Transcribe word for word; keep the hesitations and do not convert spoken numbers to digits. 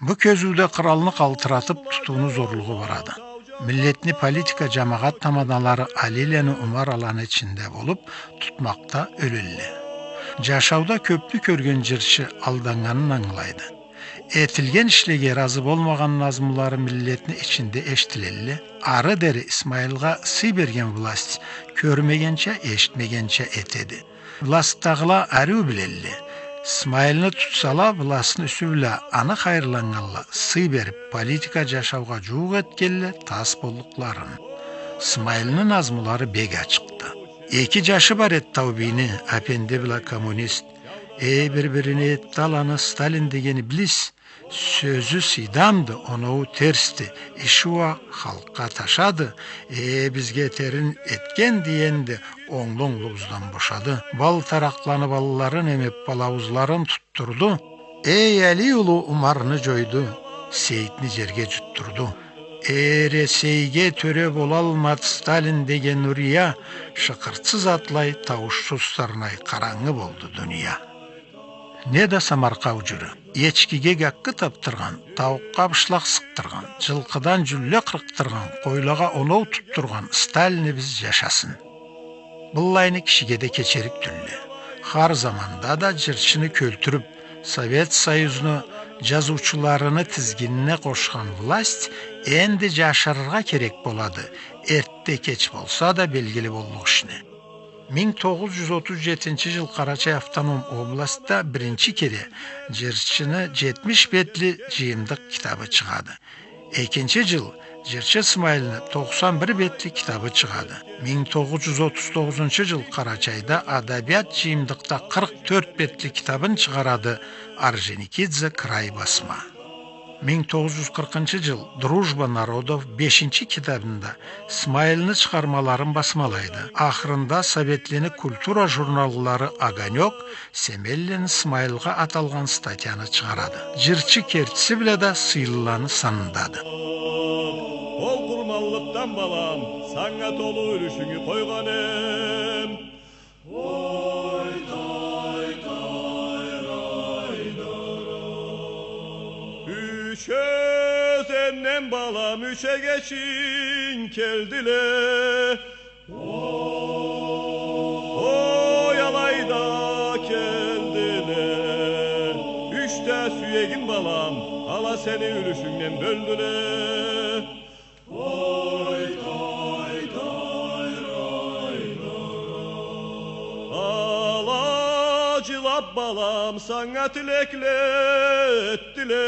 Бу кёзюуде къралны къалтыратып тутууну зорлугъу барады. Миллетни политика, жамагъат таманалары Алиланы, Умар аланы ичинде болуп, тутмакъда ёлелле. Жашауда кёпню кёрген жырчы алданнганын ангылайды. Этилген ишлеге ыразы болмагъан назмулары миллетни ичинде эшитилелле. Ары дери Исмайылгъа сый берген власть кёрмегенча, эшитмегенча этеди. Властдагъыла ариу билелле. Исмайылны тутсала, властны юсю бла аны хайырланнганла сый берип, политика жашаугъа жууукъ этгенле тас боллукъларын. Исмайылны назмулары бек ачыкъды. Эки жашы бар эди Таубийни, Апенди бла коммунист. Эй, бир-бирине этди аланы Сталин деген иблис. Сёзю сыйдамды, оноуу терсди, иши уа халкъгъа ташады. Э, бизге этерин этген, — дегенди, онглу-онглубуздан бошады. Бал таракъланы балларын эмип, балауузларын туттурду. Эй, Али улу Умарны жойду, Сейитни жерге жутдурду. Эресейге тёре болалмады Сталин деген урия, шыкъыртсыз атлай, тауушсуз сырнай, къарангы болду дуния. Неда Самаркъау жыры. Эчкиге гаккы тапдыргъан, тауукъгъа бышлакъ сыкъдыргъан, жылкъыдан жюлле къыркъдыргъан, къойлагъа оноу тутдургъан Сталинибиз жашасын. Быллайны кишиге да кечерик тюлдю. Хар заманда да жырчыны кёлтюрюп, Совет Союзну жазыучуларыны тизгинине къошхан власть энди жашырыргъа керек болады, эртте-кеч болса да белгили боллукъ ишни. Минг тогъуз жюз отуз жетинчи жыл Къарачай автоном областда биринчи кере жырчыны жетмиш бетли жыйымдыкъ китабы чыгъады. Экинчи жыл жырчы Исмайылны токъсан бир бетли китабы чыгъады. Минг тогъуз жюз отуз тогъузунчу жыл Къарачайда адабият жыйымдыкъда къыркъ тёрт бетли китабын чыгъарады Орджоникидзе, «Край» басма. Минг тогъуз жюз къыркъынчы жыл «Дружба народов» бешинчи китабында Исмайылны чыгъармаларын басмалайды. Ахырында советлени культура журналлары «Огонёк» Семенланы Исмайылгъа аталгъан статьяны чыгъарады. Жырчы кертиси бла да сыйлыланы санындады. Ол къурманлыкъдан, балам, санга толу юлюшюнгю къойгъан эм. Юч ёзенден, балам, юч эгечинг келдиле. Ой, алайда келдиле. Юч да сюегинг, балам, ала сени юлюшюнгден бёлдюле. Ала жылап, балам, санга тилекле этдиле.